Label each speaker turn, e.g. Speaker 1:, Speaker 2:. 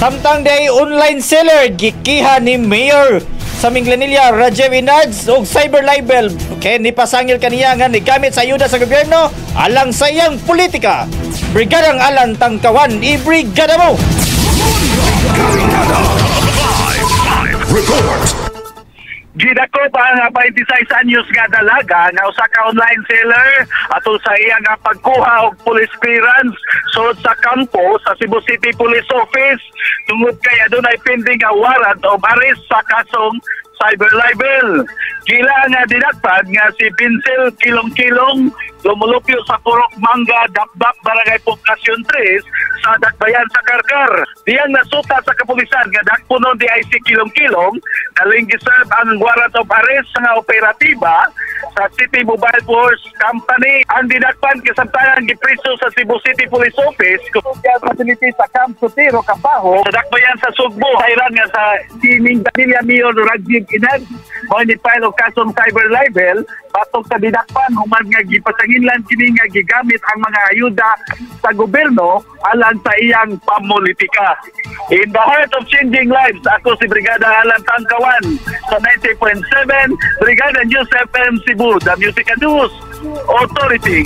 Speaker 1: Samtang day online seller gikiha ni Mayor sa Minglanilla Rajiv Inads og cyber libel kay nipasangil kaniya nga nigamit sa ayuda sa gobyerno alang sa iyang politika. Brigadang Alan Tangkawan, ibrigada mo!
Speaker 2: Live report.
Speaker 3: Gidakop ang 26 anyos nga dalaga nga usa ka online seller atol sa iya nga pagkuha og police clearance sud sa kampo sa Cebu City Police Office tungod kay adunay pending nga warrant of arrest sa kasong cyber libel. Gila nga dinakpan nga si Vincel Kilong-Kilong, lumulupyo sa Purok Mangga, Dapdap, Barangay Poblacion 3 sa Dakbayan sa Carcar. Diyang nasuta sa kapulisan nga dakpunon di ay si Kilong-Kilong, naling giserve ang warrant of arrest nga operatiba sa City Mobile Force Company. Ang dinakpan kasamtangan gipriso sa Cebu City Police Office custodial facility sa Camp Sotero, Kabaho, sa Dakbayan sa Sugbo. Sayran nga sa Sining Danilla Mayor Rajiv Inad mao ni file og kasong cyber libel batok sa dinakpan human nga gipasanginlan kini nga gigamit ang mga ayuda sa gobyerno alang sa iyang pamulitika. In the heart of changing lives, ako si Brigada Alan Tangkawan sa 90.7 Brigada News FM Cebu, the Music and News Authority.